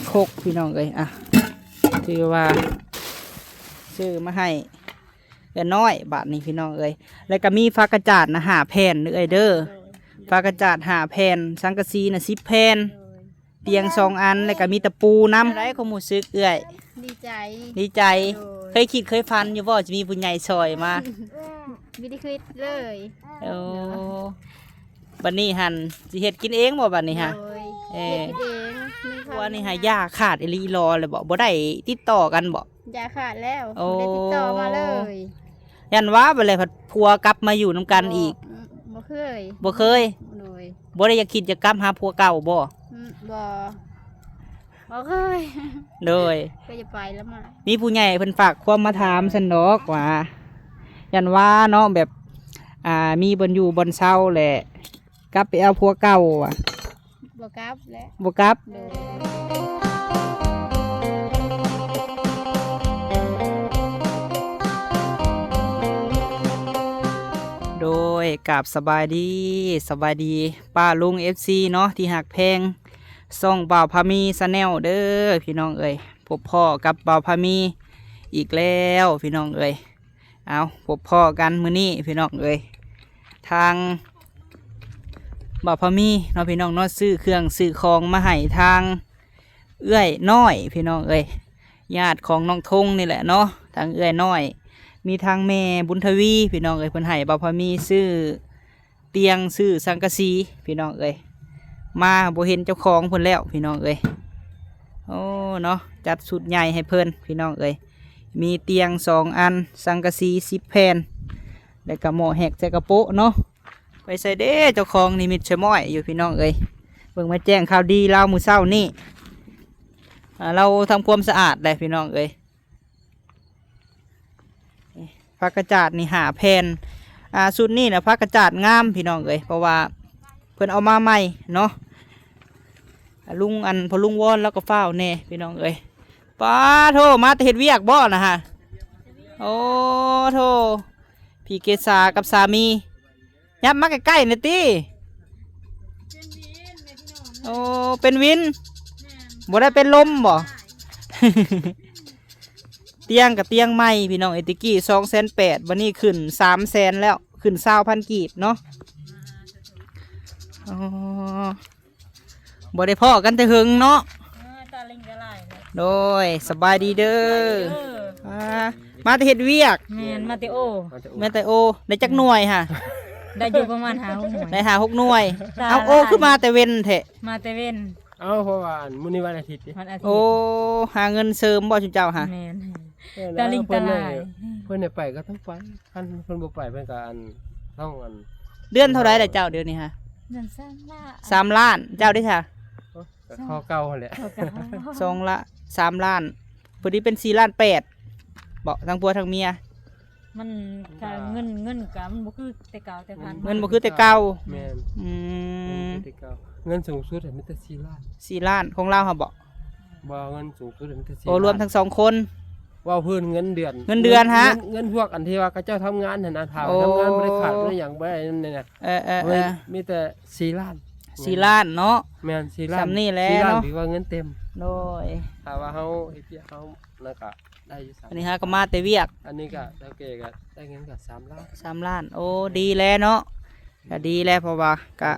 ຄົກພີ່ນ້ອງເອີຍ ອ່ະ ຖືວ່າຊື້ມາໃຫ້ເອື້ອຍນ້ອຍບາດນີ້ພີ່ນ້ອງເອີຍ. ແລ້ວກໍມີຜັກກະຈາດນະ ຫ້າແຜ່ນເອື້ອຍເດີ ໂດຍ ຜັກກະຈາດຫ້າແຜ່ນ ສັງກະສີນະສິບແຜ່ນ ໂດຍ ຕຽງສອງອັນ ແລ້ວກໍມີຕະປູນຳ. ໄດ້ຄວາມຮູ້ສຶກເອື້ອຍ? ດີໃຈ ດີໃຈ. ໂດຍ ເຄີຍຄິດເຄີຍຝັນຢູ່ບໍ່ ຈະມີຜູ້ໃຫຍ່ຊ່ອຍມາ? ບໍ່ໄດ້ຄິດເລີຍ. ໂອ້ ໂດຍ ບັດນີ້ຫັ້ນ ຊິເຮັດກິນເອງບໍ່ບັດນີ້ຫະ? ໂດຍ ເອີ ເຮັດກິນເອງ. ມີຄວາມ ວ່ານີ້ຫາຢາຂາດອີ່ຫຼີອີ່ຫຼໍແລ້ວບໍ່? ບໍ່ໄດ້ຕິດຕໍ່ກັນບໍ່? ຢາຂາດແລ້ວ. ໂອ້ ບໍ່ໄດ້ຕິດຕໍ່ມາເລີຍ. ຢ້ານວ່າບັດແລ້ວພັດຜົວກັບມາຢູ່ນຳກັນອີກ. ບໍ່ ບໍ່ເຄີຍ ບໍ່ເຄີຍ. ໂດຍ ບໍ່ໄດ້ຢາກຄິດຢາກກັບຫາຜົວເກົ່າບໍ່? ອືມ ບໍ່ ບໍ່ເຄີຍ. ໂດຍ ກໍຈະໄປລະມາ. ມີຜູ້ໃຫຍ່ເພິ່ນຝາກຄວາມມາຖາມຊັ້ນດອກວ່າ ຢ້ານວ່າເນາະ ແບບ ອ່າ ມີບ່ອນຢູ່ບ່ອນເຊົາແຫຼະ ກັບໄປເອົາຜົວເກົ່າວ່າ. ບໍ່ກັບແຫຼະ ບໍ່ກັບ. ໂດຍ ໂດຍ ກາບສະບາຍດີ ສະບາຍດີປ້າລຸງ ເອັຟຊີ ເນາະ ທີ່ຮັກແພງ ຊ່ອງບ່າວພາມີ Channel ເດີພີ່ນ້ອງເອີຍ. ພົບພໍ້ກັບບ່າວພາມີອີກແລ້ວພີ່ນ້ອງເອີຍ. ເອົາ ພົບພໍ້ກັນມື້ນີ້ພີ່ນ້ອງເອີຍ ທາງບ່າວພາມີເນາະ ພີ່ນ້ອງເນາະ ຊື້ເຄື່ອງຊື້ຂອງມາໃຫ້ທາງເອື້ອຍນ້ອຍພີ່ນ້ອງເອີຍ ຍາດຂອງນ້ອງທົງນີ້ແຫຼະເນາະ. ທາງເອື້ອຍນ້ອຍ ມີທາງແມ່ບຸນທະວີພີ່ນ້ອງເອີຍ ເພິ່ນໃຫ້ບ່າວພາມີຊື້ ຕຽງ ຊື້ສັງກະສີພີ່ນ້ອງເອີຍ. ມາບໍ່ເຫັນເຈົ້າຂອງເພິ່ນແລ້ວພີ່ນ້ອງເອີຍ. ໂອ້ ເນາະ ຈັດຊຸດໃຫຍ່ໃຫ້ເພິ່ນພີ່ນ້ອງເອີຍ. ມີຕຽງສອງອັນ ສັງກະສີສິບແຜ່ນ ແລ້ວກໍໝໍ້ແຮກໃສ່ກະໂປະເນາະ. ໄປໃສເດ້ເຈົ້າຂອງ ນິມິດສະມ້ອຍຢູ່ພີ່ນ້ອງເອີຍ. ເບິ່ງ ມາແຈ້ງຂ່າວດີລາວມື້ເຊົ້ານີ້ ອ່າ ລາວທຳຄວາມສະອາດແຫຼະພີ່ນ້ອງເອີຍ. ນີ້ ຜັກກະຈາດນີ້ຫ້າແຜ່ນ. ອ່າ ຊຸດນີ້ນະ ຜັກກະຈາດງາມພີ່ນ້ອງເອີຍ ເພາະວ່າເພິ່ນເອົາມາໃໝ່ເນາະ. ລຸງ ອັນ ພໍ່ລຸງວອນລາວກໍຟ້າວແດ່ພີ່ນ້ອງເອີຍ. ປາໂທ້ ມາແຕ່ເຮັດວຽກບໍ່ນະຫະ? ໂອ້ ໂທ້ ພີ່ເກສາກັບສາມີ ຍັບມາໃກ້ໆແດ່ຕິ. ໂອ້ ເປັນວິນ ບໍ່ໄດ້ເປັນລົມບໍ່? ຕຽງກໍຕຽງໃໝ່ພີ່ນ້ອງເອີຍ ແຕ່ກີ້ສອງແສນແປດ ບັດນີ້ຂຶ້ນສາມແສນແລ້ວ ຂຶ້ນຊາວພັນກີບເນາະ. ອໍ ບໍ່ໄດ້ພໍ້ກັນແຕ່ເຫິງເນາະ. ເອີ ຕາລິງກໍຫຼາຍແຫຼະ. ໂດຍ ສະບາຍດີເດີ. ເອີ ອ່າ ມາແຕ່ເຮັດວຽກ. ແມ່ນ ມາແຕ່ໂອ ມາແຕ່ໂອ. ໄດ້ຈັກໜ່ວຍຫະ? ໄດ້ຢູ່ປະມານຫ້າຫົກໜ່ວຍ. ໄດ້ຫ້າຫົກໜ່ວຍ. ຕາ ເອົາ ໂອ ຫຼາຍ ຄືມາແຕ່ເວັນແທ້? ມາແຕ່ເວັນ. ເອົາ ເພາະວ່າມື້ນີ້ວັນອາທິດເດ້. ວັນອາທິດ. ໂອ້ ຫາເງິນເສີມບໍ່ຊຸມເຈົ້າຫະ? ແມ່ນ. ເອີ ຕາລິງຕາລາຍ ເພິ່ນໃຫ້ໄປກໍຕ້ອງໄປ ຄັນເພິ່ນບໍ່ໄປເພິ່ນກໍ ອັນ ຕ້ອງ ອັນ ເດືອນເທົ່າໃດລະເຈົ້າດຽວນີ້ຫະ? ເດືອນສາມລ້ານ. ສາມລ້ານ. ເຈົ້າເດ້ຊະ? ໂອ້ ກໍເທົ່າເກົ່າຫັ້ນແຫຼະ ເທົ່າເກົ່າ. ສອງລະ ສາມລ້ານ ພໍດີເປັນສີ່ລ້ານແປດ ເບາະ ທັງຜົວທັງເມຍ. ມັນ ມັນກໍ ກະເງິນ ເງິນກະມັນບໍ່ຄືແຕ່ເກົ່າແຕ່ຜ່ານມາ. ເງິນບໍ່ຄືແຕ່ເກົ່າ. ແມ່ນ. ອືມ ເງິນບໍ່ຄືແຕ່ເກົ່າ. ເງິນສູງສຸດມີແຕ່ສີ່ລ້ານ. ສີ່ລ້ານ ຂອງລາວຫະເບາະ? ບໍ່ ເງິນສູງສຸດມີແຕ່ສີ່ລ້ານ. ໂອ້ ລວມທັງສອງຄົນ. ເວົ້າພື້ນເງິນເດືອນ. ເງິນເດືອນຫະ? ເງິນ ເງິນພວກອັນທີ່ວ່າເຂົາເຈົ້າທຳງານຫັ້ນນະ ຖ້າ ໂອ້ ທຳງານບໍ່ໄດ້ຂາດບໍ່ໄດ້ຫຍັງບໍ່ໄດ້ນັ້ນນະ. ເອີ ເອີ ເອີ ມີແຕ່ສີ່ລ້ານ. ສີ່ລ້ານເນາະ. ແມ່ນ ສີ່ລ້ານ. ສ່ຳນີ້ແຫຼະເນາະ ຖືວ່າເງິນເຕັມ. ໂດຍ. ຖ້າວ່າເຮົາເຮັດວຽກເຮົາ ແລ້ວກໍໄດ້ຢູ່. ອັນນີ້ຫາກໍມາແຕ່ວຽກ. ອັນນີ້ກໍເທົ່າແກ່ກໍໄດ້ເງິນກໍສາມລ້ານ. ສາມລ້ານ. ໂອ້ ດີແລ້ວເນາະ ກໍດີແລ້ວ ເພາະວ່າກໍ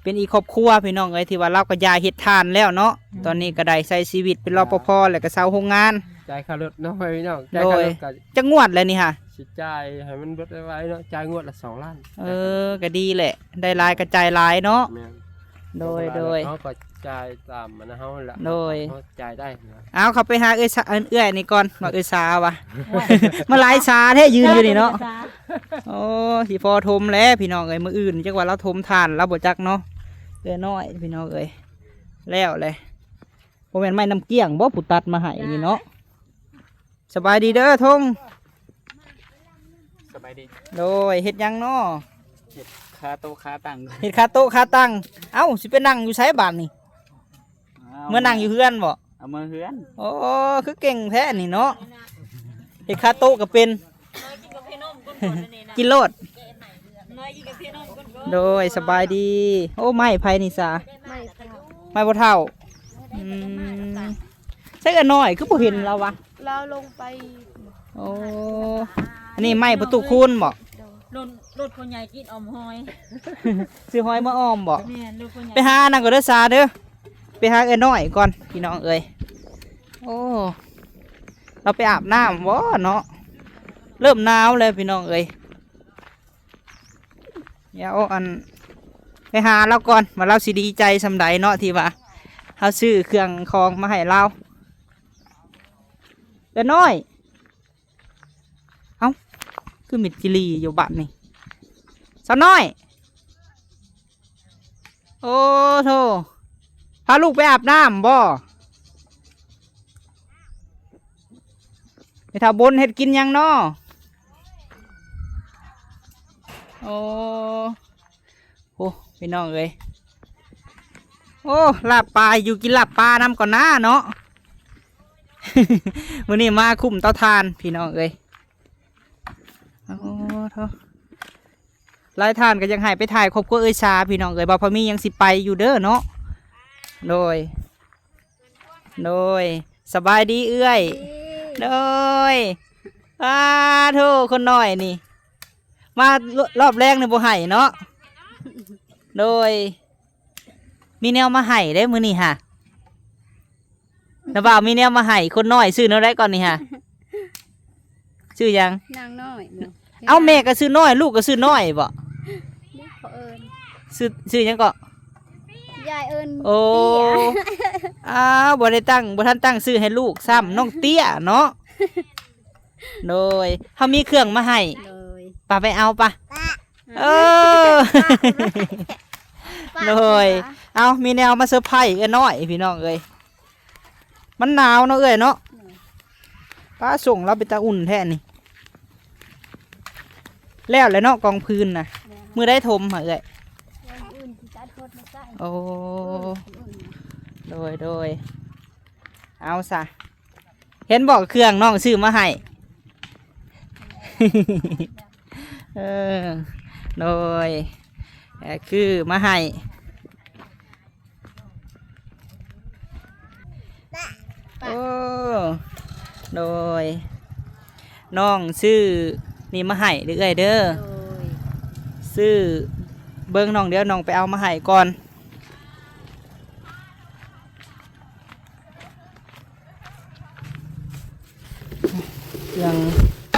ເປັນອີກຄອບຄົວພີ່ນ້ອງເອີຍ ທີ່ວ່າລາວກໍຢ່າເຮັດທ່ານແລ້ວເນາະ. ອືມ ຕອນນີ້ກໍໄດ້ໃຊ້ຊີວິດເປັນ ອ່າ ລອປພ ແລ້ວກໍເຊົ່າໂຮງງານ. ຈ່າຍຄ່າລົດເນາະພີ່ນ້ອງ. ໂດຍ. ຈ່າຍຄ່າລົດກໍ ຈັກງວດແລ້ວນີ້ຫະ? ຊິຈ່າຍໃຫ້ມັນເບິດໄວໆເນາະ ຈ່າຍງວດລະສອງລ້ານ. ເອີ ກໍດີແຫຼະ ໄດ້ຫຼາຍກໍຈ່າຍຫຼາຍເນາະ. ແມ່ນ. ໂດຍ ໂດຍ. ເຮົາກໍຈ່າຍຕາມອັນເຮົາແຫຼະ. ໂດຍ. ເຮົາຈ່າຍໄດ້ນະ. ເອົາ ເຂົ້າໄປຫາເອື້ອຍສາ ເອື້ອຍນີ້ກ່ອນ ວ່າເອື້ອຍສາວ່າ ມາຫຼາຍສາແທ້ ຢືນຢູ່ນີ້ເນາະ. ໂອ້ ຊິພໍຖົມແຫຼະພີ່ນ້ອງເອີຍ ມື້ອື່ນຈັກວ່າລາວຖົມຖ່ານລາວບໍ່ຈັກເນາະ. ເອື້ອຍນ້ອຍພີ່ນ້ອງເອີຍ ແລ້ວແຫຼະ. ບໍ່ແມ່ນໄມ້ນ້ຳກ້ຽງບໍ່ ຜູ້ຕັດມາໃຫ້ນີ້ເນາະ? ສະບາຍດີເດີທົງ. ສະບາຍດີ. ໂດຍ. ເຮັດຫຍັງເນາະ? ເຮັດຄາໂຕະຄາຕັ່ງ. ເຮັດຄາໂຕະຄາຕັ່ງ. ເອົ້າ ຊິໄປນັ່ງຢູ່ໃສບາດນີ້? ເອົາ ເມືອນັ່ງຢູ່ເຮືອນບໍ່? ເອົາເມືອເຮືອນ. ໂອ້ ຄືເກັ່ງແທ້ນີ້ເນາະ ເຮັດຄາໂຕະກໍເປັນ. ກິນໂລດ. ໂດຍ. ສະບາຍດີ. ໂອ້ ໄມ້ໃຜນີ້ສາ? ໄມ້ພໍ່ເຖົ້າ. ອືມ. ອ້ນ້ອຍຄືບໍ່ເຫັນລາວວະ? ລາວລົງໄປ ໂອ້ ອັນນີ້ໄມ້ປະຕູຄູນບໍ? ໂດຍ ລົດ ລົດພໍ່ໃຫຍ່ກິນອ້ອມຫອຍ ຊື້ຫອຍມາອ້ອມບໍ? ແມ່ນ ລົດພໍ່ໃຫຍ່ ໄປຫາອັນນັ້ນກ່ອນເດີສາເດີ ໄປຫາອ້າຍນ້ອຍກ່ອນພີ່ນ້ອງເອີຍ. ໂອ້ ລາວໄປອາບນ້ຳບໍເນາະ? ເລີ່ມໜາວແລ້ວພີ່ນ້ອງເອີຍ. ດຽວອັນ ໄປຫາລາວກ່ອນ ວ່າລາວຊິດີໃຈສ່ຳໃດເນາະ ທີ່ວ່າເຮົາຊື້ເຄື່ອງຂອງມາໃຫ້ລາວ. ເອື້ອຍນ້ອຍ ເອົ້າ ຄືມິດຈີ່ຫຼີ່ຢູ່ບາດນີ້ ສາວນ້ອຍ. ໂອ້ໂທ້ ພາລູກໄປອາບນ້ຳບໍ? ແມ່ເຖົ້າບົນເຮັດກິນຫຍັງນໍ? ໂອ້ ໂອ້ ພີ່ນ້ອງເອີຍ ໂອ້ ລາບປາ ຢູ່ກິນລາບປານຳກ່ອນນາເນາະ. ມື້ນີ້ມາຄຸ້ມເຕົາຖ່ານພີ່ນ້ອງເອີຍ. ໂອ້ໂທ້ ຫຼາຍທ່ານກໍຢາກໃຫ້ໄປຖ່າຍຄອບຄົວເອື້ອຍສາພີ່ນ້ອງເອີຍ ບ່າວພາມີຍັງຊິໄປຢູ່ເດີເນາະ. ໂດຍ ໂດຍ ສະບາຍດີເອື້ອຍ. ໂດຍ ອາໂທ້ ຄົນນ້ອຍນີ້ ມາລອບແລງນີ້ບໍ່ໃຫ້ເນາະ. ໂດຍ ມີແນວມາໃຫ້ເດ້ມື້ນີ້ຫາ ນ້າບ່າວມີແນວມາໃຫ້ຄົນນ້ອຍ. ຊື່ແນວໃດກ່ອນນີ້ຫາ? ຊື່ຫຍັງ? ນາງນ້ອຍ. ເອົ້າ ແມ່ກໍຊື່ນ້ອຍ ລູກກໍຊື່ນ້ອຍບໍ? ເຂົາເອີ້ນ ຊື່ ຊື່ຫຍັງເກາະ? ຍາຍເອີ້ນ ໂອ້ ເຕ້ຍ ອ້າວ ບໍ່ໄດ້ຕັ້ງ ບໍ່ທັນຕັ້ງຊື່ໃຫ້ລູກຊ້ຳ ນ້ອງເຕ້ຍເນາະ. ໂດຍ ເຮົາມີເຄື່ອງມາໃຫ້. ໂດຍ ປະ ໄປເອົາປະ. ເອີ ໂດຍ ເອົາ ມີແນວມາເຊີໄພເອື້ອຍນ້ອຍພີ່ນ້ອງເອີຍ. ມັນໜາວເນາະເອື້ອຍເນາະ. ໂດຍ ປ້າ ສົ່ງລາວເປັນຕາອຸ່ນແທ້ນີ້. ແລ້ວແຫຼະເນາະ ກອງຟືນນະ. ແລ້ວ ມື້ໃດຖົມຫາເອື້ອຍ? ມື້ອື່ນຊິຕັດໂພດມາໃສ່. ໂອ້ ມື້ອື່ນ ໂດຍ ໂດຍ ເອົາຊະ. ເຫັນບໍ່ເຄື່ອງນ້ອງຊື້ມາໃຫ້? ເອີ ໂດຍ ເອີ ຄືມາໃຫ້. ໂອ້ ໂດຍ ນ້ອງຊື້ນີ້ມາໃຫ້ເດີ້ເອື້ອຍເດີ້. ໂດຍ ຊື້ ເບິ່ງນ້ອງ ດຽວນ້ອງໄປເອົາມາໃຫ້ກ່ອນ. ເຄື່ອງ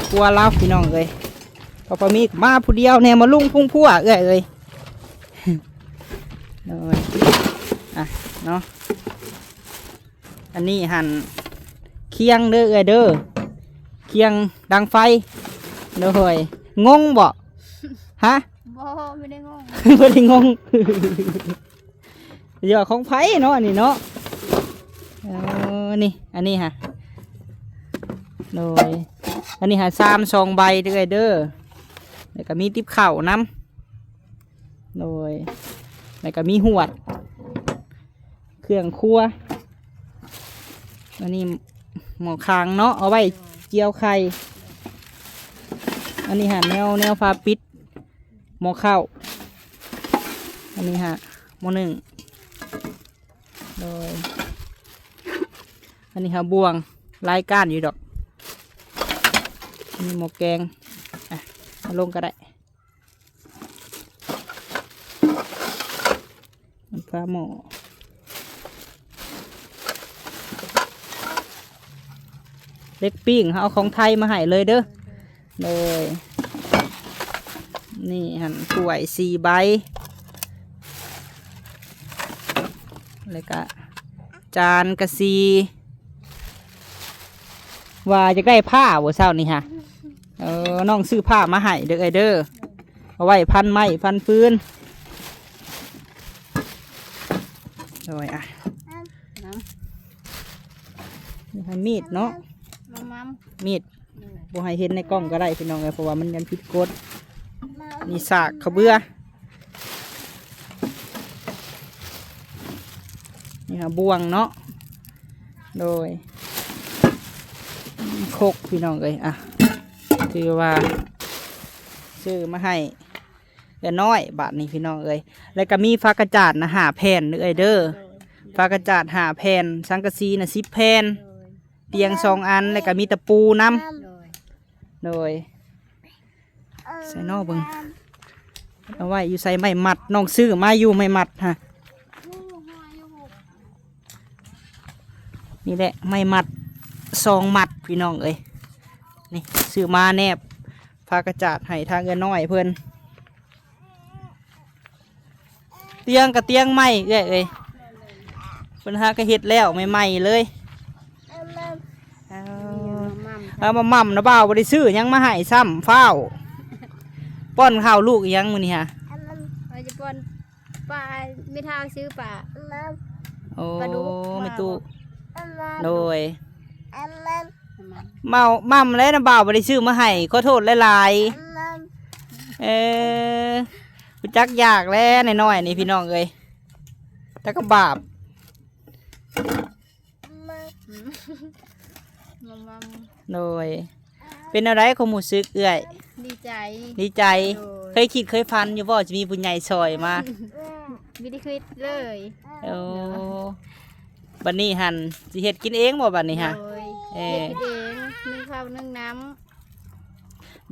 ຄົວລາວພີ່ນ້ອງເອີຍ ເພາະວ່າມີມາຜູ້ດຽວແດ່ ມາລຸງພຸງພົວເອື້ອຍເອີຍ. ໂດຍ ອ່ະເນາະ ອັນນີ້ຫັ້ນຄຽງເດີ້ເອື້ອຍເດີ້ ຄຽງດັງໄຟ. ໂດຍ ງົງບໍ່? ຮະ? ບໍ່ ບໍ່ໄດ້ງົງ ບໍ່ໄດ້ງົງ. ຢ່າ ຂອງໃຜເນາະອັນນີ້ເນາະ. ເອີ ນີ້ ອັນນີ້ຫະ ໂດຍ ອັນນີ້ຫະຊາມສອງໃບເດີ້ເອື້ອຍເດີ້ ແລ້ວກໍມີຕິບເຂົ້ານຳ. ໂດຍ ແລ້ວກໍມີຫວດ ເຄື່ອງຄົວ. ອັນນີ້ໝໍ້ຄາງເນາະ ເອົາໄວ້ຈຽວໄຂ່. ອັນນີ້ຫະແນວ ແນວຝາປິດ ໝໍ້ເຂົ້າ. ອັນນີ້ຫະໝໍ້ໜຶ້ງ. ໂດຍ ອັນນີ້ຫາບ່ວງ ຫຼາຍກ້ານຢູ່ດອກ. ອັນນີ້ໝໍ້ແກງ ອ່ະ ເອົາລົງກໍໄດ້. ຝາໝໍ້ ເຫຼັກປີ້ງ ເຮົາເອົາຂອງໄທມາໃຫ້ເລີຍເດີ້. ໂດຍ ນີ້ຫັ້ນຖ້ວຍສີ່ໃບ ແລ້ວກະຈານກະສີ່. ວ່າຢາກໄດ້ຜ້າບໍ່ເຊົ້ານີ້ຫະ? ເອີ ນ້ອງຊື້ຜ້າມາໃຫ້ເດີ້ເອື້ອຍເດີ້ ເອົາໄວ້ພັນໄມ້ພັນຟືນ. ໂດຍ ອ່ະ ນີ້ໃຫ້ມີດເນາະ ມີດ ບໍ່ໃຫ້ເຫັນໃນກ້ອງກໍໄດ້ພີ່ນ້ອງເອີຍ ເພາະວ່າມັນຍັງຜິດກົດ. ນີ້ສາກເຂົ້າເບືອ ນີ້ຫາບ່ວງເນາະ. ໂດຍ ຄົກພີ່ນ້ອງເອີຍ ອ່ະ ຖືວ່າຊື້ມາໃຫ້ ເອື້ອຍນ້ອຍບາດນີ້ພີ່ນ້ອງເອີຍ. ແລ້ວກໍມີຝາກະຈາດນະຫ້າແຜ່ນເດີ້ເອື້ອຍເດີ້ ໂດຍ ຝາກະຈາດຫ້າແຜ່ນ ສັງກະສີນະສິບແຜ່ນ. ໂດຍ ຕຽງສອງອັນ ແລ້ວກໍມີຕະປູນຳ. ໂດຍ ໂດຍ ໃສ່ນອກເບິ່ງ ເອົາໄວ້ຢູ່ໃສ່ໄມ້ມັດ ນ້ອງຊື້ມາຢູ່ໄມ້ມັດຮະ. ນີ້ແຫຼະໄມ້ມັດສອງມັດພີ່ນ້ອງເອີຍ. ນີ້ຊື້ມາແນບຜ້າກະຈາດໃຫ້ທາງເອື້ອຍນ້ອຍເພິ່ນ. ຕຽງກະຕຽງໃໝ່ເອື້ອຍເອີຍ ເພິ່ນຫາກະເຮັດແລ້ວໃໝ່ໆເລີຍ. ເອົາ ເອົາມາໝ່ຳນະ ບ່າວບໍ່ໄດ້ຊື້ຫຍັງມາໃຫ້ຊ້ຳ ຟ້າວປ້ອນເຂົ້າລູກອີຫຍັງມື້ນີ້ຫາ? ເອົາຈະປ້ອນປາ ແມ່ທ້າວຊື້ປາ ໂອ້ ປາດຸກ ແມ່ຕູ້ ໂດຍ ເອົາ ໝ່ຳແລ້ວນະ ບ່າວບໍ່ໄດ້ຊື້ມາໃຫ້ ຂໍໂທດຫຼາຍໆ. ເອີ ຮູ້ຈັກຢາກແລ້ວນ້ອຍໆນີ້ພີ່ນ້ອງເອີຍ ແຕ່ກໍບາບ. ໂດຍ ເປັນແນວໃດຄວາມຮູ້ສຶກເອື້ອຍ? ດີໃຈ ດີໃຈ. ໂດຍ ເຄີຍຄິດເຄີຍຝັນຢູ່ບໍ່ ຊິມີຜູ້ໃຫຍ່ຊ່ອຍມາ? ບໍ່ໄດ້ຄິດເລີຍ. ໂອ້ ບັດນີ້ຫັ້ນ ຊິເຮັດກິນເອງບໍ່ບັດນີ້ຫາ? ໂດຍ ເອີ ເຮັດກິນເອງ ໜຶ້ງເຂົ້າໜຶ້ງນ້ຳ.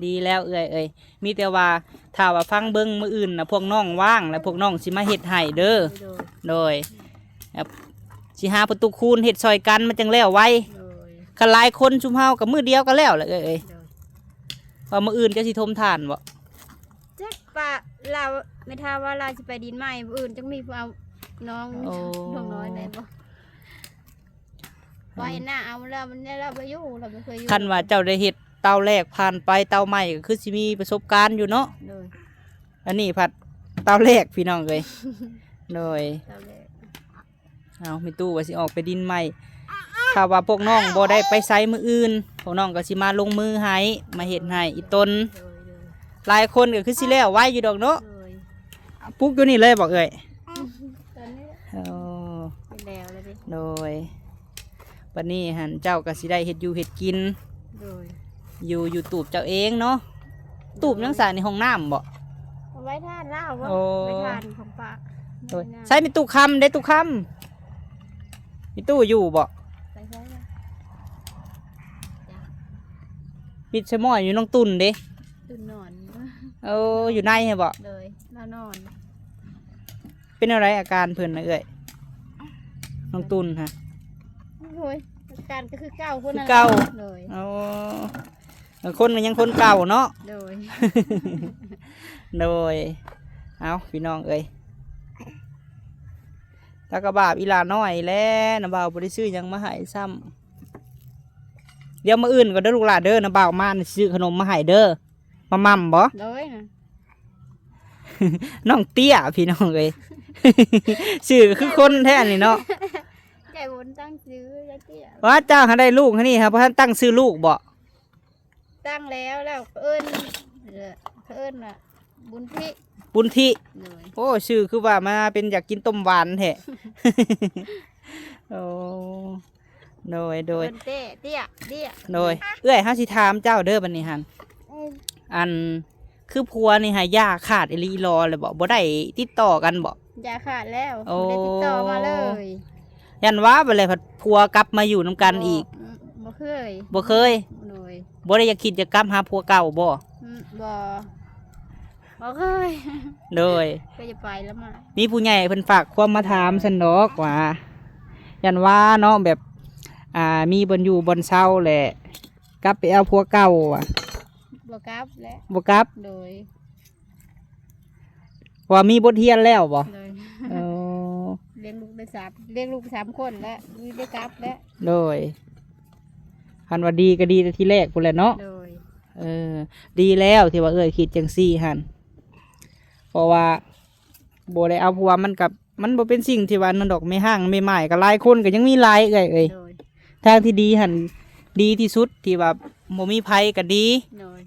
ດີແລ້ວເອື້ອຍເອີຍ ມີແຕ່ວ່າຖ້າວ່າຟັງເບິ່ງມື້ອື່ນນະ ພວກນ້ອງວ່າງແລ້ວ ພວກນ້ອງຊິມາເຮັດໃຫ້ເດີ. ໂດຍ ໂດຍ ຊິຫາປະຕູຄູນເຮັດຊ່ອຍກັນ ມັນຈັ່ງແລ້ວໄວ. ໂດຍ ຄັນຫຼາຍຄົນຊຸມເຮົາກໍມື້ດຽວກໍແລ້ວແຫຼະເອື້ອຍເອີຍ. ໂດຍ ວ່າມື້ອື່ນເຈົ້າຊິຖົມຖ່ານບໍ່? ຈັກປະລາວ ແມ່ທ້າວວ່າລາວຊິໄປດິນໃໝ່ ມື້ອື່ນຈັກມີຜູ້ເອົານ້ອງ ໂອ້ ນ້ອງນ້ອຍໄດ້ບໍ່? ວ່າເຫັນໜ້າເອົາແລ້ວ ມັນ ລາວບໍ່ຢູ່ ລາວບໍ່ເຄີຍຢູ່. ຄັນວ່າເຈົ້າໄດ້ເຮັດເຕົາແລກຜ່ານໄປເຕົາໃໝ່ ກໍຄືຊິມີປະສົບການຢູ່ເນາະ. ໂດຍ ອັນນີ້ພັດເຕົາແລກພີ່ນ້ອງເອີຍ. ໂດຍ ເຕົາແລກ. ເອົາ ແມ່ຕູ້ວ່າຊິອອກໄປດິນໃໝ່ ຖ້າວ່າພວກນ້ອງບໍ່ໄດ້ໄປໃສມື້ອື່ນ ພວກນ້ອງກໍຊິມາລົງມືໃຫ້ ມາເຮັດໃຫ້ອີ່ຕົນ. ໂດຍ ໂດຍ ຫຼາຍຄົນກໍຄືຊິແລ້ວໄວຢູ່ດອກເນາະ. ໂດຍ ປຸກຢູ່ນີ້ເລີຍບໍ່ເອື້ອຍ? ຕອນນີ້ ໂອ້ ເປັນແລ້ວແລ້ວເດ້. ໂດຍ ບັດນີ້ຫັ້ນເຈົ້າກໍຊິໄດ້ເຮັດຢູ່ເຮັດກິນ. ໂດຍ ຢູ່ ຢູ່ຕູບເຈົ້າເອງເນາະ. ຕູບຫຍັງຊະນີ້ ຫ້ອງນ້ຳບໍ່? ເອົາໄວ້ທານລາວບໍ່? ໂອ້ ໄວ້ທານຂອງປ້າ. ໂດຍ ໃສແມ່ຕູ້ຄຳເດ້? ຕູ້ຄຳ ແມ່ຕູ້ຢູ່ບໍ່? ໄປໃສລະ? ມິດສະໝອຍຢູ່ ນ້ອງຕຸ່ນເດ້? ຕຸ່ນນອນ. ໂອ້ ຢູ່ໃນຫັ້ນບໍ່? ໂດຍ ລາວນອນ. ເປັນແນວໃດອາການເພິ່ນນະເອື້ອຍ ນ້ອງຕຸ່ນຫະ? ໂອ້ຍ ອາການກໍຄືເກົ່າພຸ້ນ ຄືເກົ່າ. ໂດຍ ໂອ້ ຄົນກໍຍັງຄົນເກົ່າເນາະ. ໂດຍ ໂດຍ ເອົ້າ ພີ່ນ້ອງເອີຍ ແລ້ວກໍບາບອີ່ຫຼ້ານ້ອຍແຫຼະ ນ້າບ່າວບໍ່ໄດ້ຊື້ຫຍັງມາໃຫ້ຊ້ຳ. ດຽວມື້ອື່ນກໍເດີລູກຫຼ້າເດີ ນ້າບ່າວມາຊິຊື້ຂະໜົມມາໃຫ້ເດີ. ມາໝ່ຳບໍ່? ໂດຍ ນ້ອງເຕ້ຍພີ່ນ້ອງເອີຍ ຊື່ຄືຄົນແທ້ນີ້ເນາະ. ໃຈບຸນຕັ້ງຊື່ ເຕ້ຍ. ວ່າເຈົ້າຫາໄດ້ລູກຫັ້ນນີ້ຫາບໍ່ທັນຕັ້ງຊື່ລູກບໍ່? ຕັ້ງແລ້ວ ແລ້ວເອີ້ນ ເອີ້ນວ່າບຸນທິ ບຸນທິ. ໂດຍ ໂອ້ ຊື່ຄືວ່າມາເປັນຢາກກິນຕົ້ມຫວານແທ້. ໂອ້ ໂດຍ ໂດຍ ເອີ້ນເຕ້ ເຕ້ຍ ເຕ້ຍ. ໂດຍ ເອື້ອຍ ເຮົາຊິຖາມເຈົ້າເດີບັດນີ້ຫັ້ນ ອັນ ຄືຜົວນີ້ຫາຢ່າຂາດອີ່ຫຼີອີ່ຫຼໍແລ້ວບໍ່? ບໍ່ໄດ້ຕິດຕໍ່ກັນບໍ່? ຢ່າຂາດແລ້ວ. ໂອ້ ບໍ່ໄດ້ຕິດຕໍ່ມາເລີຍ. ຢ້ານວ່າບັດແລ້ວພັດຜົວກັບມາຢູ່ນຳກັນອີກ. ບໍ່ ບໍ່ເຄີຍ ບໍ່ເຄີຍ. ໂດຍ ບໍ່ໄດ້ຢາກຄິດຢາກກັບຫາຜົວເກົ່າບໍ່? ອືມ ບໍ່ ບໍ່ເຄີຍ. ໂດຍ ກໍຈະໄປລະມາ. ມີຜູ້ໃຫຍ່ເພິ່ນຝາກຄວາມມາຖາມຊັ້ນດອກວ່າ ຢ້ານວ່າເນາະ ແບບ ອ່າ ມີບ່ອນຢູ່ບ່ອນເຊົາແຫຼະ ກັບໄປເອົາຜົວເກົ່າວ່າ. ບໍ່ກັບແຫຼະ ບໍ່ກັບ. ໂດຍ ວ່າມີບົດຮຽນແລ້ວບໍ່? ໂດຍ ເອີ ລ້ຽງລູກໄດ້ສາມ ລ້ຽງລູກໄດ້ສາມຄົນແລ້ວ ມີໄດ້ກັບແລ້ວ. ໂດຍ ຄັນວ່າດີກໍດີແຕ່ທີແລກພຸ້ນແຫຼະເນາະ. ໂດຍ ເອີ ດີແລ້ວທີ່ວ່າເອື້ອຍຄິດຈັ່ງຊີ້ຫັ້ນ ເພາະວ່າບໍ່ໄດ້ເອົາ ເພາະວ່າມັນກໍ ມັນບໍ່ເປັນສິ່ງທີ່ວ່ານັ້ນດອກ ແມ່ຮ້າງແມ່ໝ້າຍກໍຫຼາຍຄົນ ກໍຍັງມີຫຼາຍເອື້ອຍເອີຍ. ໂດຍ ທາງທີ່ດີຫັ້ນ ດີທີ່ສຸດທີ່ວ່າບໍ່ມີໃຜກໍດີ. ໂດຍ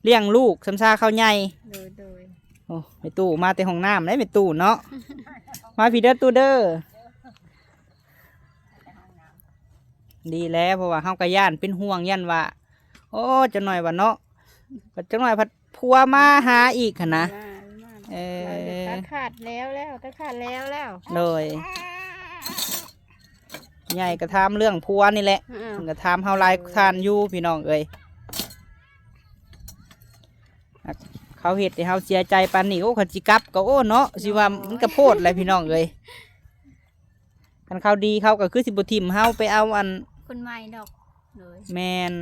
ລ້ຽງລູກຊຳຊາເຂົາໃຫຍ່. ໂດຍ ໂດຍ ໂອ້ ແມ່ຕູ້ມາແຕ່ຫ້ອງນ້ຳເດ້ ແມ່ຕູ້ເນາະ. ມາພີ້ເດີຕູ້ເດີ. ດີແລ້ວ ເພາະວ່າເຮົາກໍຢ້ານເປັນຫ່ວງ ຢ້ານວ່າ ໂອ້ ຈັກໜ້ອຍວ່າເນາະ ຈັກໜ້ອຍພັດຜົວມາຫາອີກຫັ້ນນະ. ເອີ ຕັດຂາດແລ້ວແລ້ວ ຕັດຂາດແລ້ວແລ້ວ. ໂດຍ ໃຫຍ່ກໍຖາມເລື່ອງຜົວນີ້ແຫຼະ ເອີ ເພິ່ນກໍຖາມເຮົາຫຼາຍທ່ານຢູ່ພີ່ນ້ອງເອີຍ. ເຂົາເຮັດໃຫ້ເຮົາເສຍໃຈປານນີ້ ໂອ້ ຄັນຊິກັບກໍ ໂອ້ ເນາະ ຊິວ່າມັນກໍໂພດແຫຼະພີ່ນ້ອງເອີຍ. ຄັນເຂົາດີເຂົາກໍຄືຊິບໍ່ຖິ້ມເຮົາໄປເອົາອັນ ຄົນໃໝ່ດອກ. ໂດຍ ແມ່ນ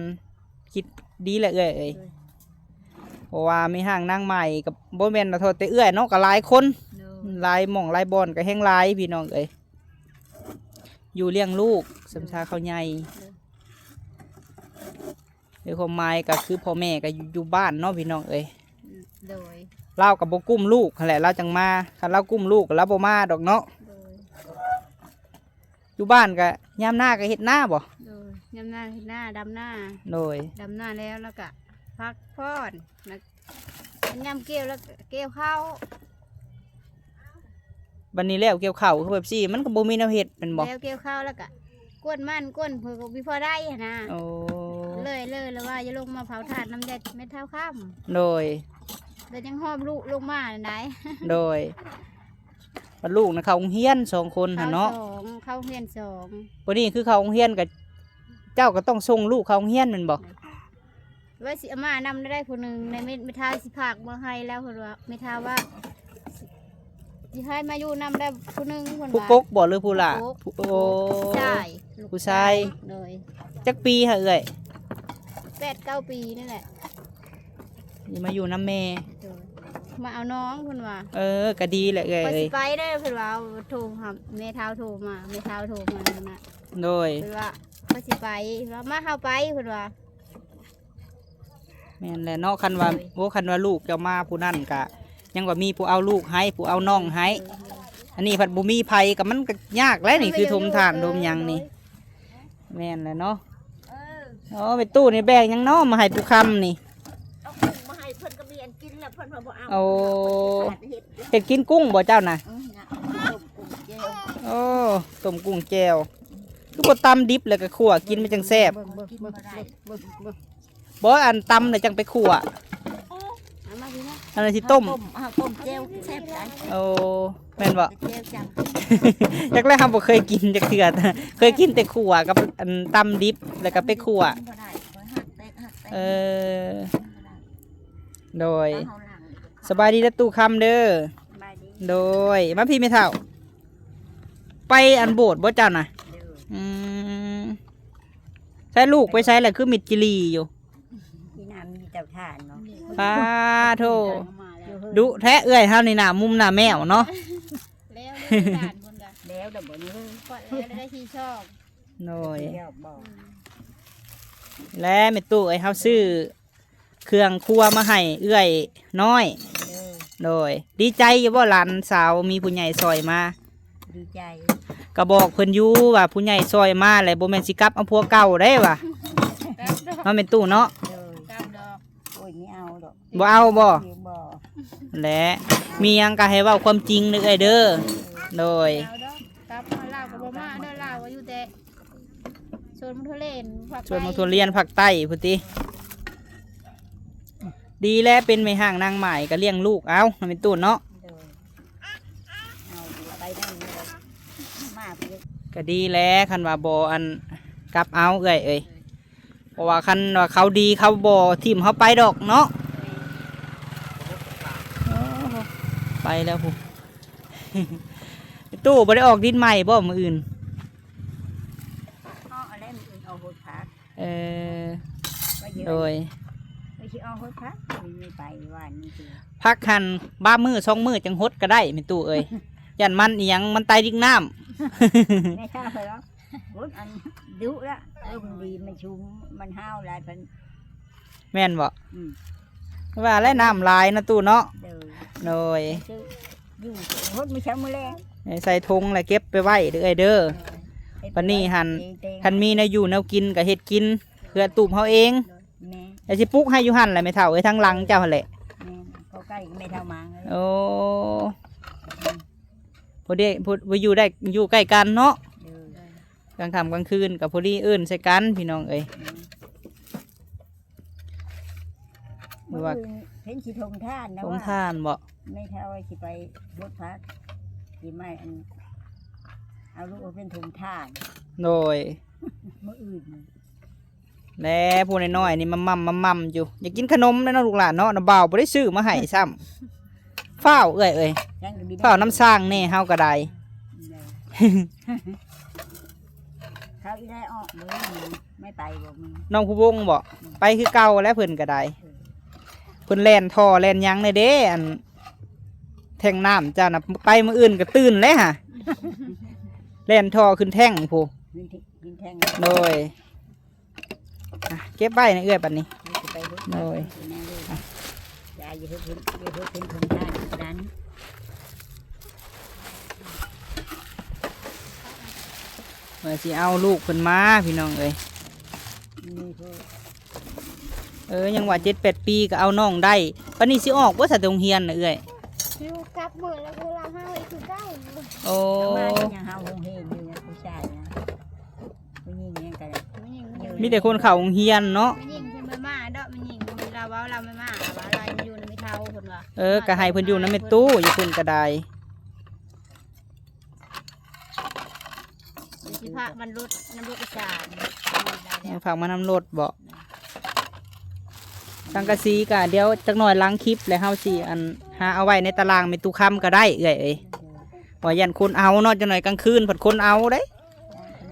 ຄິດດີແຫຼະເອື້ອຍເອີຍ. ໂດຍ ເພາະວ່າແມ່ຮ້າງນາງໃໝ່ກໍບໍ່ແມ່ນວ່າໂທດແຕ່ເອື້ອຍເນາະ ກໍຫຼາຍຄົນ ໂດຍ ຫຼາຍໝ່ອງຫຼາຍບ່ອນກໍແຮງຫຼາຍພີ່ນ້ອງເອີຍ. ຢູ່ລ້ຽງລູກ ໂດຍ ສ່ຳຊາເຂົາໃຫຍ່ ໂດຍ ໃນຄວາມໝາຍກໍຄືພໍ່ແມ່ກໍຢູ່ ຢູ່ບ້ານເນາະພີ່ນ້ອງເອີຍ. ໂດຍ ລາວກໍບໍ່ກຸ້ມລູກຫັ້ນແຫຼະ ລາວຈັ່ງມາ ຄັນລາວກຸ້ມລູກລາວບໍ່ມາດອກເນາະ. ໂດຍ ຢູ່ບ້ານກໍຍາມນາກໍເຮັດນາບໍ່? ໂດຍ ຍາມນາເຮັດນາ ດຳນາ. ໂດຍ ດຳນາແລ້ວ ແລ້ວກໍພັກຜ່ອນ ແລ້ວຍາມກ່ຽວ ແລ້ວກໍກ່ຽວເຂົ້າ. ບັດນີ້ແລ້ວກ່ຽວເຂົ້າຄືແບບຊີ້ ມັນກໍບໍ່ມີແນວເຮັດແມ່ນບໍ່? ແລ້ວກ່ຽວເຂົ້າແລ້ວກະກວນມັນກວນເພິ່ນກໍມີພໍໄດ້ຫັ້ນນະ. ໂອ້ ເລີຍ ເລີຍລະວ່າຢ່າລົງມາເຜົາຖ່ານນຳຍາຍແມ່ເຖົ້າຄຳ. ໂດຍ ແລ້ວຍັງຫອບລູກລົງມານັ້ນໃດ. ໂດຍ ບັດລູກນະເຂົ້າໂຮງຮຽນສອງຄົນຫັ້ນເນາະ. ເຂົ້າສອງ ເຂົ້າໂຮງຮຽນສອງ. ບັດນີ້ຄືເຂົ້າໂຮງຮຽນກໍ ເຈົ້າກໍຕ້ອງສົ່ງລູກເຂົ້າໂຮງຮຽນແມ່ນບໍ່? ວ່າຊິເອົາມານຳໄດ້ຜູ້ໜຶ່ງ ໃນແມ່ ແມ່ເຖົ້າຊິຝາກເມືອໃຫ້ແລ້ວ ເພິ່ນວ່າ ແມ່ເຖົ້າວ່າຊິໃຫ້ມາຢູ່ນຳໄດ້ຜູ້ໜຶ່ງ ເພິ່ນວ່າ. ຜູ້ກົກບໍ່ ຫຼືຜູ້ຫຼ້າ? ຜູ້ກົກ. ໂອ້ ຜູ້ຊາຍ ລູກຜູ້ຊາຍ. ໂດຍ ຈັກປີຫະເອື້ອຍ? ແປດເກົ້າປີນີ້ແຫຼະ ຊິມາຢູ່ນຳແມ່. ໂດຍ ມາເອົານ້ອງ ເພິ່ນວ່າ. ເອີ ກໍດີແຫຼະເອື້ອຍ ຂ້ອຍຊິໄປເດີ ເພິ່ນວ່າ. ໂທຫາແມ່ເຖົ້າ ໂທມາ ແມ່ເຖົ້າໂທມານະ. ໂດຍ ເພິ່ນວ່າ ຂ້ອຍຊິໄປ ວ່າມາ ເຮົາໄປ ເພິ່ນວ່າ. ແມ່ນແຫຼະເນາະ ຄັນວ່າ ໂອ້ ຄັນວ່າລູກເຈົ້າມາຜູ້ນັ້ນກະຍັງວ່າມີຜູ້ເອົາລູກໃຫ້ ຜູ້ເອົານ້ອງໃຫ້. ອັນນີ້ພັດບໍ່ມີໃຜ ກໍມັນກໍຍາກແຫຼະນີ້ ຄືຖົມຖ່ານຖົມຫຍັງນີ້. ແມ່ນແຫຼະເນາະ. ໂອ້ ແມ່ຕູ້ນີ້ແບ່ງຫຍັງເນາະມາໃຫ້ປູ່ຄຳນີ້? ເອົາກຸ້ງມາໃຫ້ເພິ່ນກໍມີອັນກິນແລ້ວ ເພິ່ນວ່າບໍ່ເອົາ. ໂອ້ ເຮັດກິນກຸ້ງບໍ່ເຈົ້ານະ? ໂອ້ ຕົ້ມກຸ້ງແຈ່ວ ຄືບໍ່ຕຳດິບແລ້ວກໍຂົ້ວກິນມັນຈັ່ງແຊບ. ບໍ່ ອັນຕຳແລ້ວຈັ່ງໄປຂົ້ວ ເອົາມາພີ້ນະ ອັນນັ້ນຊິຕົ້ມ. ເຮົາຕົ້ມ ເຮົາຕົ້ມແຈ່ວແຊບຫຼາຍ. ໂອ້ ແມ່ນບໍ່? ແຈ່ວຈັ່ງ ຈັກແລ້ວ ເຮົາບໍ່ເຄີຍກິນຈັກເທື່ອ ເຄີຍກິນແຕ່ຂົ້ວກັບອັນຕຳດິບ ແລ້ວກໍໄປຂົ້ວ. ບໍ່ໄດ້ ຂ້ອຍຮັກແຕກ ຮັກແຕກ. ເອີ ໂດຍ ສະບາຍດີເດີຕູ້ຄຳເດີ. ສະບາຍດີ. ໂດຍ ມາພີ້ແມ່ເຖົ້າ ໄປອັນໂບດບໍ່ເຈົ້ານະ? ໂດຍ ອືມ ໃສລູກໄປໃສລະ ຄືມິດຈີ່ຫຼີ່ຢູ່? ມີນ້ຳມີເຕົາຖ່ານເນາະ. ປາໂທ ດຸແທ້ເອື້ອຍເຮົານີ້ ໜ້າມຸມໜ້າແມວເນາະ. ແລ້ວເດີ ແລ້ວເດີບໍ່ນີ້ ໄດ້ທີ່ຊອກ. ໂດຍ ແລ້ວແມ່ຕູ້ເອີຍ ເຮົາຊື້ເຄື່ອງຄົວມາໃຫ້ເອື້ອຍນ້ອຍ. ໂດຍ ດີໃຈຢູ່ບໍ່ ຫຼານສາວມີຜູ້ໃຫຍ່ຊ່ອຍມາ? ດີໃຈ ກໍບອກເພິ່ນຢູ່ວ່າຜູ້ໃຫຍ່ຊ່ອຍມາແລ້ວ ບໍ່ແມ່ນຊິກັບເອົາຜົວເກົ່າໄດ້ວ່າ ເນາະແມ່ຕູ້ເນາະ. ໂດຍ ກັບດອກ. ໂອ້ຍ ບໍ່ເອົາດອກ. ບໍ່ເອົາບໍ່? ບໍ່ ແຫຼະ ມີຫຍັງກໍໃຫ້ເວົ້າຄວາມຈິງເດີເອື້ອຍເດີ. ໂດຍ ກັບມາລາວກໍບໍ່ມາເດີ ລາວກໍຢູ່ແຕ່ ສວນໝາກຖົ່ວລຽນພາກໃຕ້ ສວນໝາກຖົ່ວລຽນພາກໃຕ້ພຸ້ນຕິ. ດີແລ້ວ ເປັນແມ່ຮ້າງນາງໝ້າຍກໍລ້ຽງລູກເອົາ ແມ່ຕູ້ເນາະ. ໂດຍ ເອົາໄປນັ້ນມາ ກໍດີແລ້ວ ຄັນວ່າບໍ່ອັນກັບເອົາເອື້ອຍເອີຍ. ເພາະວ່າຄັນວ່າເຂົາດີ ເຂົາບໍ່ຖິ້ມເຮົາໄປດອກເນາະ. ໂອ້ ໄປແລ້ວພຸ້ນ. ຕູ້ບໍ່ໄດ້ອອກດິນໃໝ່ບໍ່ມື້ອື່ນ? ເອົາແລ້ວມື້ອື່ນອອກຫົດຜັກ. ເອີ ໂດຍ ຊິອອກຫົດຜັກ ໄປວານນີ້. ຜັກຫັ້ນບາງມື້ສອງມື້ຈັ່ງຫົດກໍໄດ້ແມ່ຕູ້ເອີຍ ຢ້ານມັນອີ່ຫຍັງ ມັນໄຕດິກນ້ຳ. ແມ່ເຖົ້າເພິ່ນວ່າ ໂອ້ຍ ອັນດຸລະ ເອີ ມັນດີ ມັນຊຸມ ມັນຫ້າວຫຼາຍເພິ່ນ. ແມ່ນບໍ່? ອືມ ວ່າແລ້ວນ້ຳຫຼາຍນະຕູ້ເນາະ. ໂດຍ ໂດຍ ຢູ່ຫົດມື້ເຊົ້າມື້ແລງ ໃສ່ຖົງແລ້ວເກັບໄປໄວ້ເດີເອື້ອຍເດີ. ເອີ ບັດນີ້ຫັ້ນ ຄັນມີແນວຢູ່ແນວກິນກໍເຮັດກິນເພື່ອຕູບເຮົາເອງ. ແມ່ນ ແລ້ວຊິປຸກໃຫ້ຢູ່ຫັ້ນແຫຼະແມ່ເຖົ້າເອີຍ ທາງຫຼັງເຈົ້າຫັ້ນແຫຼະ. ແມ່ນ ເຂົ້າໃກ້ແມ່ເຖົ້າມາ. ໂອ້ ພໍດີ ພໍ ຢູ່ໄດ້ ຢູ່ໃກ້ກັນເນາະ. ໂດຍ ກາງຄ່ຳກາງຄືນກໍພໍດີເອີ້ນໃສ່ກັນພີ່ນ້ອງເອີຍ. ອືມ ວ່າເພິ່ນຊິຖົມຖ່ານນະ ຖົມຖ່ານບໍ່? ແມ່ເຖົ້າຊິໄປຫົດຜັກ ຊິໄມ້ອັນ ເອົາລູກເປັນຖົງທານ ໂດຍ ມື້ອື່ນນີ້ ແລະ ຜູ້ນ້ອຍໆນີ້ມາໝ່ຳ ມາໝ່ຳຢູ່ ຢາກກິນຂະໜົມແລ້ວເນາະ ລູກຫຼານເນາະ ນ້າບ່າວບໍ່ໄດ້ຊື້ມາໃຫ້ຊ້ຳ ຟ້າວເອື້ອຍເອີຍ ຍັງກໍມີ ຟ້າວນຳຊ່າງແດ່ ເຮົາກໍໄດ້ ເຂົາອີແລອອກມື້ນີ້ ໄມ່ໄປບໍ່ມື້ ນ້ອງພູວົງບໍ? ອືມ ໄປຄືເກົ່າແຫຼະ ເພິ່ນກໍໄດ້ ເອີ ເພິ່ນແລ່ນທໍ່ແລ່ນຫຍັງແດ່ເດ້ ອັນ ແທ້ງນ້ຳເຈົ້ານະ ໄປມື້ອື່ນກໍຕື່ນແລ້ວຫາ ແລ່ນທໍ່ຂຶ້ນແທ້ງພຸ້ນ ຂຶ້ນແທ້ງ ໂດຍ ອ່ະ ເກັບໄວ້ນະເອື້ອຍບັດນີ້ ໂດຍ ຢ່າ ຢ່າເຮັດເປັນ ຢ່າເຮັດເປັນຜົນງານກະນັ້ນ ວ່າຊິເອົາລູກເພິ່ນມາ ພີ່ນ້ອງເອີຍ ເອີ ຍັງວ່າເຈັດແປດປີກໍເອົານ້ອງໄດ້ ປານນີ້ຊິອອກບໍ່ ສະ ແຕ່ໂຮງຮຽນນະເອື້ອຍ? ຢູ່ກັບມື້ລະຄືລາວເຮົາອີກຄືເກົ່າ ໂອ້ ມາເຮັດຫຍັງເຮົາໂຮງຮຽນຢູ່ນະ ຜູ້ຊາຍນະ ຜູ້ຍິງຫຍັງກໍໄດ້ ມີແຕ່ຄົນເຂົ້າໂຮງຮຽນເນາະ ຜູ້ຍິງເພິ່ນບໍ່ມາດອກ ຜູ້ຍິງລາວເວົ້າລາວບໍ່ມາ ວ່າລາວຢູ່ນຳແມ່ເຖົ້າເພິ່ນວ່າ ເອີ ກໍໃຫ້ເພິ່ນຢູ່ນຳແມ່ຕູ້ ຢູ່ເພິ່ນກໍໄດ້ ຊິພາມັນລົດ ນຳລົດໂດຍສານ ໃຫ້ພາມານຳລົດບໍ? ສັງກະສີກະດຽວຈັກໜ່ອຍຫຼັງຄລິບ ແລ້ວເຮົາຊິ ອັນ ຫາເອົາໄວ້ໃນຕາລ່າງແມ່ຕູ້ຄຳກໍໄດ້ເອື້ອຍເອີຍ ວ່າຢ້ານຄົນເອົາເນາະ ຈັກໜ່ອຍກາງຄືນພັດຄົນເອົາເດ້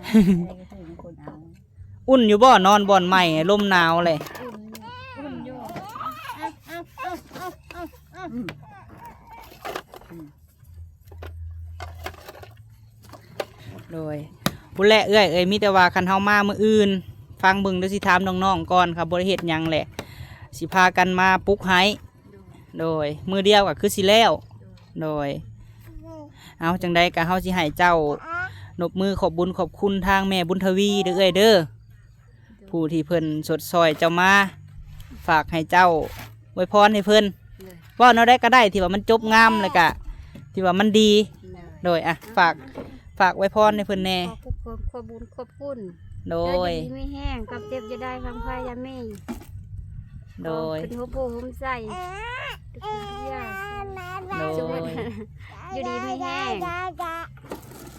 ເອີ ຄົນເອົາ ອຸ່ນຢູ່ບໍ່? ນອນບ່ອນໃໝ່ ລົມໜາວເລີຍ ອຸ່ນຢູ່ ອຸ່ນຢູ່ ອືມ ອືມ ໂດຍ ພຸ້ນແຫຼະເອື້ອຍເອີຍ ມີແຕ່ວ່າຄັນເຮົາມາມື້ອື່ນ ຟັງເບິ່ງເດີ ຊິຖາມນ້ອງໆກ່ອນ ເຂົາບໍ່ໄດ້ເຮັດຫຍັງແຫຼະ ຊິພາກັນມາປຸກໃຫ້ ໂດຍ ມື້ດຽວກໍຄືຊິແລ້ວ ໂດຍ ເອົາ ຈັ່ງໃດກໍເຮົາຊິໃຫ້ເຈົ້ານົບມືຂອບບຸນຂອບຄຸນທາງແມ່ບຸນທະວີເດີເອື້ອຍເດີ ຜູ້ທີ່ເພິ່ນຊົດຊ່ອຍເຈົ້າມາ ຝາກໃຫ້ເຈົ້າອວຍພອນໃຫ້ເພິ່ນ ໂດຍ ເວົ້າແນວໃດກໍໄດ້ທີ່ວ່າມັນຈົບງາມ ແລ້ວກະທີ່ວ່າມັນດີ ໂດຍ ໂດຍ ອ່ະ ອ່າ ຝາກ ຝາກອວຍພອນໃຫ້ເພິ່ນແດ່ ຂໍຂອບຄຸນ ຂອບບຸນຂອບຄຸນ ໂດຍ ເດີ ຢູ່ດີມີແຮງ ຄວາມເຈັບຢ່າໄດ້ ຄວາມໄພຢ່າມີ ໂດຍ ຂໍໃຫ້ເພິ່ນໂຮມໂພໂຮມໄຊ ທຸກສິ່ງທຸກຢ່າງ ໂດຍ ຢູ່ດີມີແຮງ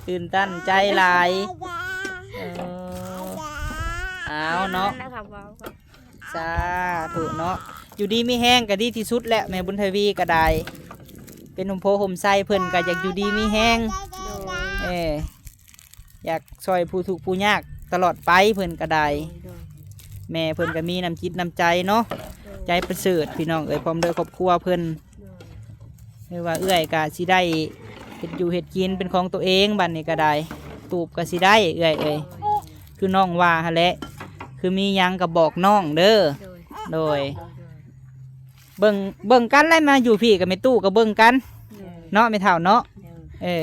ຕື່ນຕັນໃຈຫຼາຍ ເອີ ອ້າວເນາະ ນັ້ນແຫຼະ ສາທຸເນາະ ຢູ່ດີມີແຮງກໍດີທີ່ສຸດແຫຼະ ແມ່ບຸນທະວີກໍໄດ້ ເປັນຮົ່ມໂພຮົ່ມໄຊ ເພິ່ນກໍຢາກຢູ່ດີມີແຮງ ໂດຍ ເອີ ຢາກຊ່ອຍຜູ້ທຸກຜູ້ຍາກຕະຫຼອດໄປ ເພິ່ນກໍໄດ້ ໂດຍ ແມ່ເພິ່ນກໍມີນ້ຳຈິດນ້ຳໃຈເນາະ ໂດຍ ໃຈປະເສີດ ພີ່ນ້ອງເອີຍ ພ້ອມດ້ວຍຄອບຄົວເພິ່ນ ໂດຍ ຫຼືວ່າເອື້ອຍກໍຊິໄດ້ເຮັດຢູ່ເຮັດກິນເປັນຂອງຕົວເອງ ບັດນີ້ກໍໄດ້ ຕູບກໍຊິໄດ້ເອື້ອຍເອີຍ ໂດຍ ຄືນ້ອງວ່າຫັ້ນແຫຼະ ຄືມີຫຍັງກໍບອກນ້ອງເດີ ໂດຍ ໂດຍ ໂດຍ ເບິ່ງ ເບິ່ງກັນແຫຼະ ມາຢູ່ພີ້ກັບແມ່ຕູ້ກໍເບິ່ງກັນ ໂດຍ ເນາະ ແມ່ເຖົ້າເນາະ ໂດຍ ເອີ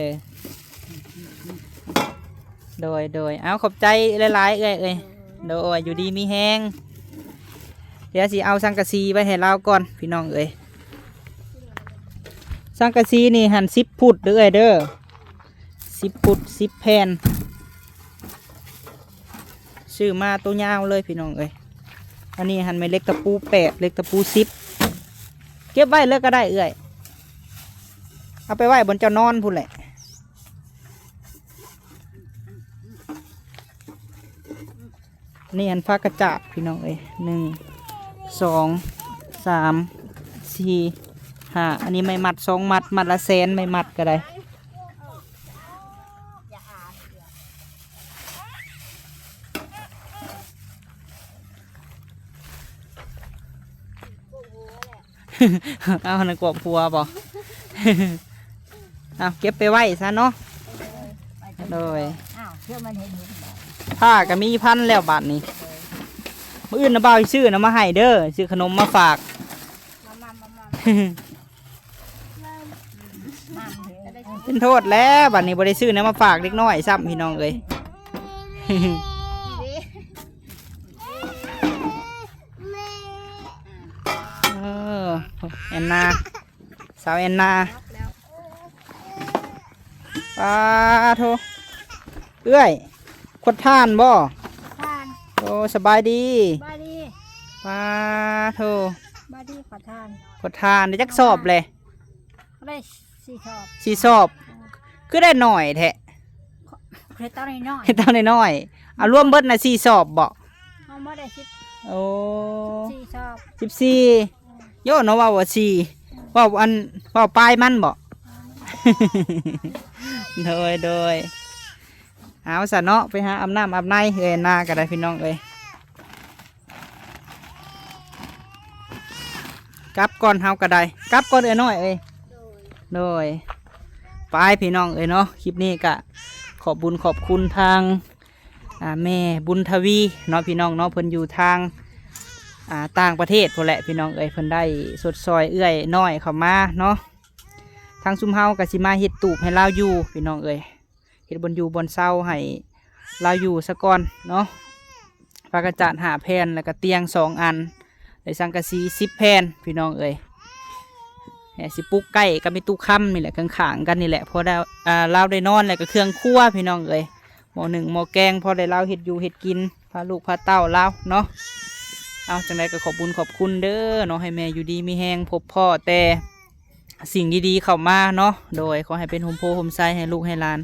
ໂດຍ ໂດຍ ເອົາ ຂອບໃຈຫຼາຍໆ ເອື້ອຍເອີຍ ໂດຍ ຢູ່ດີມີແຮງ ດຽວຊິເອົາສັງກະສີໄວ້ໃຫ້ລາວກ່ອນ ພີ່ນ້ອງເອີຍ ສັງກະສີນີ້ຫັ້ນສິບຟຸດເດີເອື້ອຍເດີ ສິບຟຸດ ສິບແຜ່ນ ຊື້ມາໂຕຍາວເລີຍພີ່ນ້ອງເອີຍ ອັນນີ້ຫັ້ນແມ່ນເຫຼັກຕະປູແປດ ເຫຼັກຕະປູສິບ ເກັບໄວ້ເລີຍກໍໄດ້ເອື້ອຍ ເອົາໄປໄວ້ບ່ອນເຈົ້ານອນພຸ້ນແຫຼະ ນີ້ອັນຟ້າກະຈາດພີ່ນ້ອງເອີຍ ໜຶ່ງ ສອງ ສາມ ສີ່ ຫ້າ ອັນນີ້ໄມ້ມັດສອງມັດ ມັດລະແສນ ໄມ້ມັດກໍໄດ້ ເອົາ ນັ້ນກວບຫົວບໍ່? ເອົາ ເກັບໄປໄວ້ຊະເນາະ ໂດຍ ອ້າວ ເຊື່ອມັນເຫັນຢູ່ ຜ້າກໍມີພັນແລ້ວບາດນີ້ ມື້ອື່ນນະ ບ່າວຊິຊື້ນຳມາໃຫ້ເດີ ຊື້ຂະໜົມມາຝາກ ເປັນໂທດແລ້ວ ບາດນີ້ບໍ່ໄດ້ຊື້ແນວມາຝາກເດັກນ້ອຍຊ້ຳ ພີ່ນ້ອງເອີຍ ເອີ ແອນນາ ສາວແອນນາ ປາໂທ ເອື້ອຍ ຂວດຖ່ານບໍ່? ຖ່ານ ໂອ້ ສະບາຍດີ ສະບາຍດີ ປາໂທ ສະບາຍດີ ຂວດຖ່ານ ຂວດຖ່ານໄດ້ຈັກສອບແລະ? ໄດ້ສີ່ສອບ ສີ່ສອບ ຄືໄດ້ໜ້ອຍແທ້? ເຮັດເຕົ້ານ້ອຍໆ ເຮັດເຕົ້ານ້ອຍໆ. ເອົາລວມເບິດນະ ສີ່ສອບບໍ? ເຮົາບໍ່ໄດ້ສິບ ໂອ້ ສີ່ສອບ ສິບສີ່. ໂຍ ເນາະ ເວົ້າວ່າສີ່ ເວົ້າອັນ ເວົ້າປາຍມັນບໍ? ໂດຍ ໂດຍ. ເອົາຊະເນາະ ໄປຫາອາບນ້ຳອາບໃນເອີຍ ນາກໍໄດ້ ພີ່ນ້ອງເອີຍ. ກັບກ່ອນ ເຮົາກໍໄດ້ ກັບກ່ອນເອື້ອຍນ້ອຍເອີຍ. ໂດຍ ໂດຍ ໄປ ພີ່ນ້ອງເອີຍເນາະ. ຄລິບນີ້ກະຂອບບຸນຂອບຄຸນທາງ ອ່າ ແມ່ບຸນທະວີເນາະ ພີ່ນ້ອງເນາະ. ເພິ່ນຢູ່ທາງ ອ່າ ຕ່າງປະເທດພຸ້ນແຫຼະ ພີ່ນ້ອງເອີຍ. ເພິ່ນໄດ້ຊົດຊ່ອຍເອື້ອຍນ້ອຍເຂົ້າມາເນາະ. ທາງຊຸມເຮົາກໍຊິມາເຮັດຕູບໃຫ້ລາວຢູ່ ພີ່ນ້ອງເອີຍ. ເຮັດບ່ອນຢູ່ບ່ອນເຊົາໃຫ້ລາວຢູ່ສາກ່ອນເນາະ. ຜ້າກະຈາດຫ້າແຜ່ນ ແລ້ວກະຕຽງສອງອັນ ແລ້ວສັງກະສີສິບແຜ່ນ ພີ່ນ້ອງເອີຍ. ແລ້ວຊິປຸກໃກ້ກັບແມ່ຕູ້ຄຳນີ້ແຫຼະ ຂ້າງໆກັນນີ້ແຫຼະ ເພາະວ່າ ອ່າ ລາວໄດ້ນອນ ແລ້ວກະເຄື່ອງຄົວ ພີ່ນ້ອງເອີຍ. ໝໍ້ໜຶ້ງໝໍ້ແກງ ພໍໄດ້ລາວເຮັດຢູ່ເຮັດກິນ ພາລູກພາເຕົ້າລາວເນາະ. ເອົາ ຈັ່ງໃດກໍຂອບບຸນຂອບຄຸນເດີເນາະ ໃຫ້ແມ່ຢູ່ດີມີແຮງ ພົບພໍ້ແຕ່ ສິ່ງດີໆເຂົ້າມາເນາະ. ໂດຍ ຂໍໃຫ້ເປັນຮົ່ມໂພຮົ່ມໄຊໃຫ້ລູກໃຫ້ຫຼານ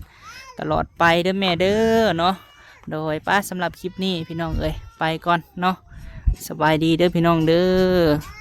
ຕະຫຼອດໄປເດີແມ່ເດີເນາະ. ໂດຍ ໄປ ສຳລັບຄລິບນີ້ ພີ່ນ້ອງເອີຍ ໄປກ່ອນເນາະ. ສະບາຍດີເດີ ພີ່ນ້ອງເດີ.